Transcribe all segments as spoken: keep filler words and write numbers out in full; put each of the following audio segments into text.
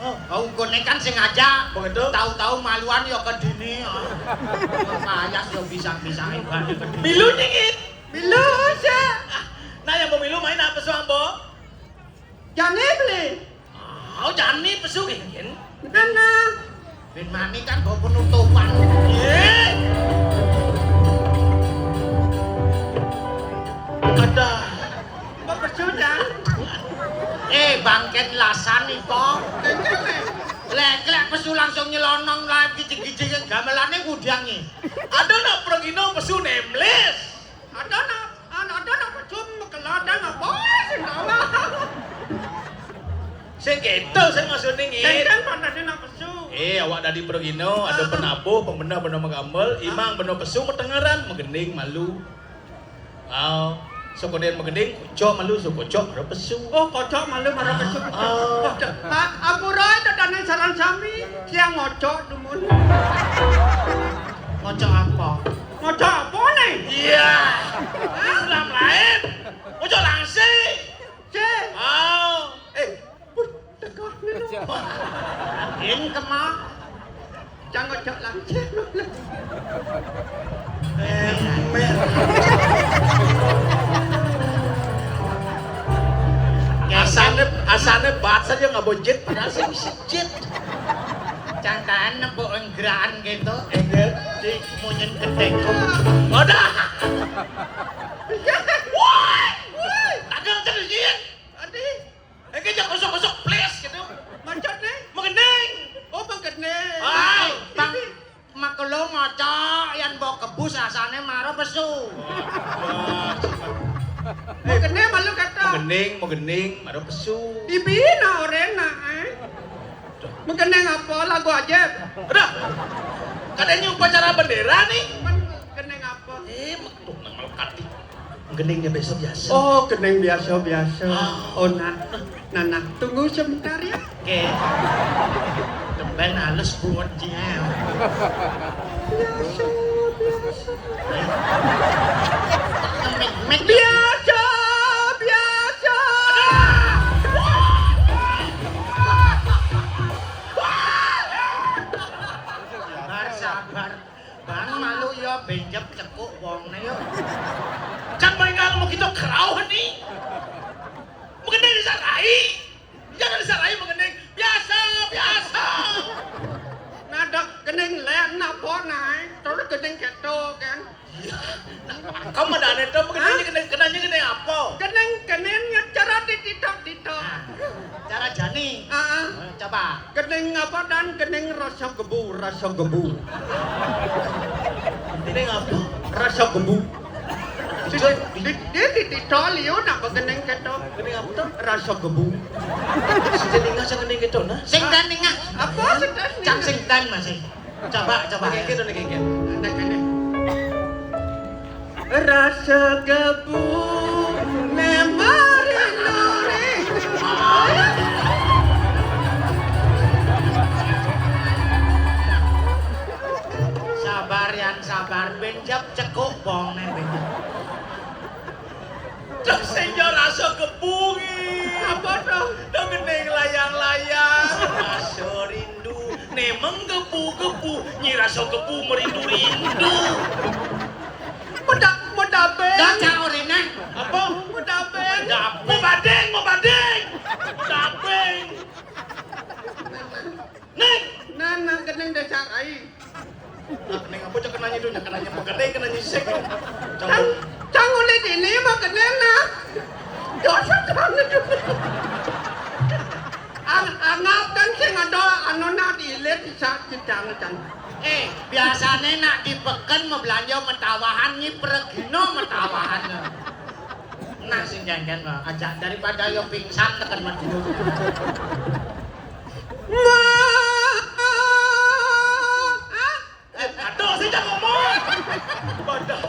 Oh, oh, koné kan sengaja. Begitu. Tahu-tahu maluan ya kedini. Payas ya bisa-bisa ibane kedini. Milu nyengit. Milu, Cek. Nah, yang mau milu main apa, Suambo? Jani beli. Oh, jani pesu, Kin. Mana? Bin Mani kan bawa penutupan. Ye. Ada. Kok pesu, Jan? Eh, bangket lasan iko. Lek, lek pesu langsung nyelonong lah, gijig-gijig gamelane ngudang iki. Ada nak pergino pesu nemlis. Ada nak, ada nak pesu mekeladang apa sing kalah? Sing keto sing maksudnya, Ngit. Sing kan panasnya nak pesu. Eh, awak dadi pergino, ada penabuh, pembenah, benah megambel, imang, benah pesu, metengeran, megending, malu. Ah, soko den megending, koco malu, soko cok maro pesu. Oh, kocok malu maro pesu. Ah. Kocok. Ah, ampura itu dane sareng sami, siang ngocok dumun. Ngocok apa? Ngocok apa nih? Iya. Hah? Islam lain. Ngocok langsing. Cek. Ah. Eh, wih, tegah nih, no. Yen kema. Jangan ngocok langsing. Eh, mer. Asane, asane bat saja nggak bojit, padahal sing sijit. Cangkaan nembok enggeraan gitu. Enggak. Di munyen gedek. Wadah. Woi, woi. Tagal terus, Yin. Adi. Iki jak gosok-gosok, please, gitu. Macet nih. Mengending. Oh, mengending. Hai, Bang. Makelo maca, yen mbok kebus rasane maro pesu. Wah, wah, cepat. Mengending malu kata. Mengending, mengending, maro pesu. Ibina orena, eh. Mengending apa lagu aja? Udah. Katanya upacara bendera nih. Mengending apa? Eh, tuh, nang melekat. Gendingnya biasa-biasa. Oh, gending biasa-biasa. Ah. Oh, nah. Nah, nah, tunggu sebentar ya. Oke. Temben halus buat dia. Biasa, biasa. Mek, mek. Biasa, biasa. Sabar, sabar. Bang malu ya, benjep cekuk wongne ya. Kan main kalau mau gitu kerauh nih. Mengenai disarai. Jangan disarai mengenai biasa, biasa. Nada kening lek napa nae, terus kening keto kan. Iya. Nah, kamu ada aneh tuh, mengenai kening, kenanya kening apa? Kening, kening ngecerot di titok-titok. Nah, cara jani. Heeh. Coba. Kening apa dan kening rasa gebu, rasa gebu. Kening apa? Rasa gebu. Di, di, di, di, di tol yo nak begeneng keto. Kening apa tuh? Rasa gebu. Sing ningah, sing kening keto, nah. Sing dan ningah. Apa sing dan ningah? Cang sing dan masih. Coba, coba. Kayak gitu nih, kayak gitu. Ada, ada. Rasa gebu memori nuri. Sabar, Yan, sabar. Benjep cekuk bongne, benjep. Terus sing yo rasa gebu ki. Apa to? Dong gending layang-layang. Rasa rindu. Nemeng gebu-gebu. Nyi rasa gebu merindu-rindu. Medak, medabe. Dah, cak orene. Apa? Medabe. Medabe. Mau banding, mau banding. Medabe. Neng. Nah, nah, kening desa rai. Nah, kening apa cak kenanya itu? Nah, kenanya apa? Kening, kenanya sik. Cang, cang oleh dini mau kening, nah. Dosa cang itu. Ang-, angap kan sing ada anu nak diilit bisa cang, cang. Eh, biasane nak di peken mau belanja metawahan, nyi pregino metawahan. Nah, sing jangan, nah, aja daripada yo pingsan tekan Madura. Eh, aduh, sing jangan ngomong. Waduh.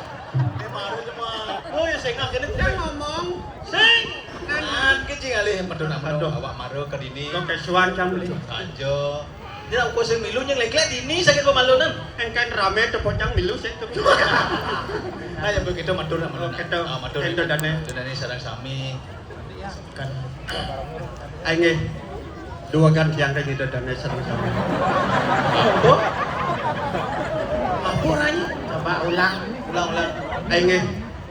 Ini baru cuma. Oh, ya sing akhirnya Jangan ngomong. Sing. Kan kecil kali, aduh, nama Aduh. Awak maru ke dini. Kok kesuan, Cang, beli? Aja. Dia aku sing milu nyeng lek-lek dini sakit pemalunan. Engkan rame tuh pocang milu sik tuh. Nah, ya begitu matur, matur. Oh, gitu. Ah, matur. Ento dane. Ento dane sareng sami. Kan. Ayo, nggih. Duwegan tiang ring ida dane sareng sami. Apa? Apa, Rai? Coba ulang. Ulang, ulang. Inggih,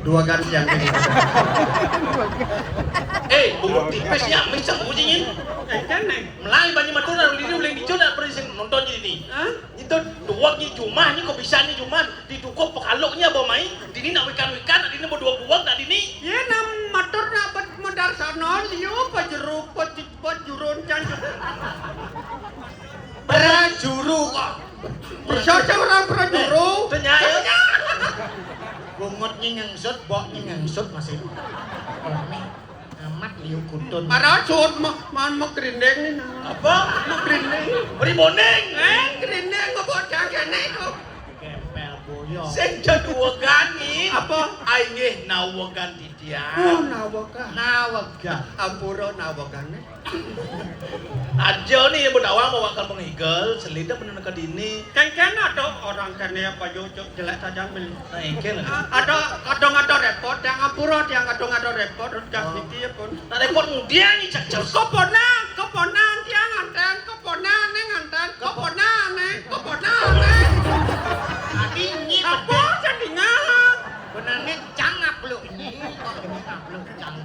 duwegan tiang ring ida dane. Eh, bungut tipis ya, misem bunyi nyin. Eh, kan, eh. Melai banyu matur lalu dini uling dijo nak beri sing nonton dini. Hah? Itu duweg nyi jumah nyi kok bisa nyi jumah ditukup pekaluknya bawa mai. Dini nak wikan-wikan, nak dini berduweg-duweg, nak dini. Ye, nam matur nak bet medar sana, liu pajero, pajit, pajurun, can. Prajuru kok. Bisa aja orang prajuru. Eh, itu nyai. Bungut nyi ngengsut, bok nyi ngengsut masih. Amat liu kutun. Parasut mah, man mah grinding ni, nah. Apa? Mah grinding. Beri boning. Eh, grinding kok bocah kene kok. Gempel boyo. Sing jadwegan ni. Apa? Ai nggih nawegan titiang. Oh, nawegan. Nawegan. Ampura nawegan ni. Aja ni yang bedawang bawa ke pengigel, selida bener ke dini. Kengken ada orang kene apa yo, cok, jelek saja beli. Nah, engke lho. Ah, ada kadang ada repot, yang ampura, yang kadang ada repot, terus gas iki ya pun. Nak repot mudian ni cak cak. Keponan, keponan tiang nganten, keponan ni nganten, keponan ni, keponan ni. Tadi ini apa jadi ngah? Benane cang apluk ini, kok ini apluk cang.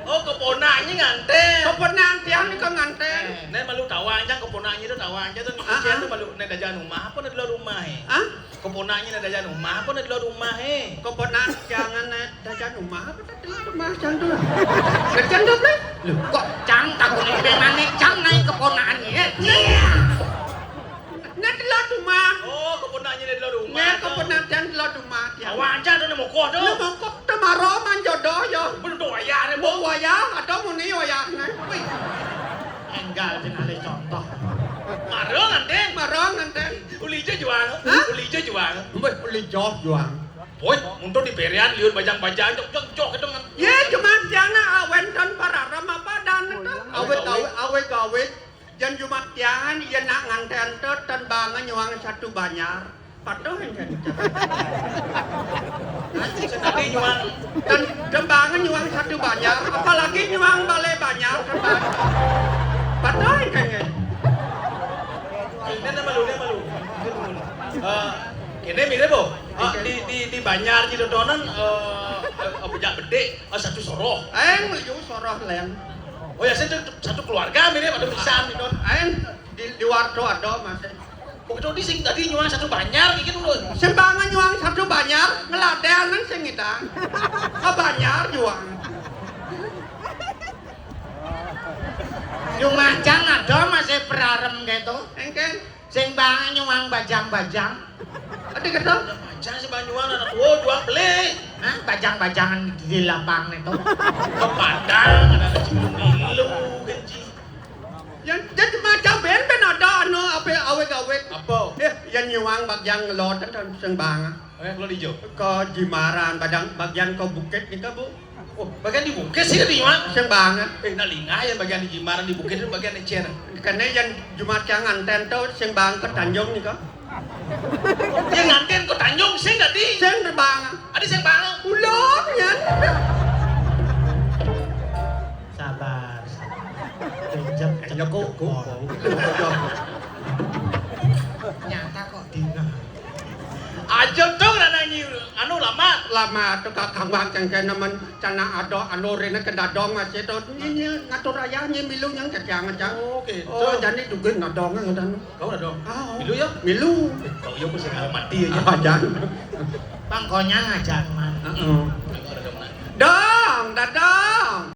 Oh, keponak ini nganten. Keponak tiang ni kok nganten. Eh, nek malu tawang cang, keponak ini tu tawang cang tu. Ah, ah. Tu malu nek dajan rumah apa nek dalam rumah eh? Ah? Keponaknya nak dajan rumah apa nak di luar rumah eh? Keponak jangan nak dajan rumah apa tak di luar rumah cang tu lah. Kerjaan tu lah. Loh, kok cang takut ini memang ni cang naik keponaknya eh? Iya. Nak di luar rumah. Oh, keponaknya nak di luar rumah. Nak keponak dan di luar rumah. Ya. Awak aja tu nak mokok tu. Nak mokok temaro manjodoh ya. Betul tu wayah ni. Mau wayah atau muni wayah ni. Wih. Enggal dengan contoh. Marong nganten. Marong nganten. Uli ijo juang. Hah? Uli ijo juang. Mbah, uli ijo juang. Woi, untuk di perian liur bajang-bajang jok jok jok itu ngan. Ye, cuma tiang nak awen ton pararam apa dan itu. Awet awet awet awet. Jan cuma tiangan ye nak nganten to ton bangen nyuang satu banjar. Patuh yang jadi. Tadi nyuang. Ton, ton bangen nyuang satu banjar, apalagi nyuang balai banjar. Patuh yang kene. Ini nama lu, ini nama lu. Eh, kene mirip, Bo. Ah, di, di, di Banjar di Dodonan, eh, eh, bejak bedik, eh, satu soroh. Eng, liu soroh leng. Oh ya, saya tu satu keluarga mirip, ada pisan di Don. Eng, di, di Wardo ada masih. Oh, itu di sing tadi nyuang satu Banjar, iki dulu. Sing bangen nyuang satu banjar, ngeladen nang sing ngidang. Ke banjar juang. Nyumacang ada masih perarem gitu. Engken. Sing bangen nyuang bajang-bajang. Ada gitu. Bajang sing bangen nyuang anak tua juang beli. Hah? Bajang-bajangan di lapang itu. Ke Padang, ada anak cium milu, genji. Yang jadi macam ben ben ada anu apa awet-awet. Apa? Eh, yang nyuang bagian ngelot kan sing bangen. Eh, kalau di Jog. Ke Jimaran, bagian, bagian ke bukit gitu, Bu. Oh, bagian di bukit sih di Jog. Sing banget. Eh, nak lingah ya bagian di Jimaran di bukit itu bagian di Cian. Karena yang Jumat yang nganten tuh sing banget ke Tanjung nih kok. Yang nganten ke Tanjung sing tadi. Sing terbang. Ada sing banget. Ulun ya. Sabar, sabar. Pinjam cekuk. Nyata kok dina. Aja dong nak nanyi anu lama. Lama tu kakang bang cengkeh nemen cana ada anu rene ke dadong masih tu. Ini ngatur ayah nyi milu yang ketiang cang. Oh, gitu. Oh, jadi dugen nadong ngoten. Kau nadong. Ah, oh. Milu ya? Milu. Kau ya mesti kalau mati aja. Ah, jangan. Bang konyang aja man. Heeh.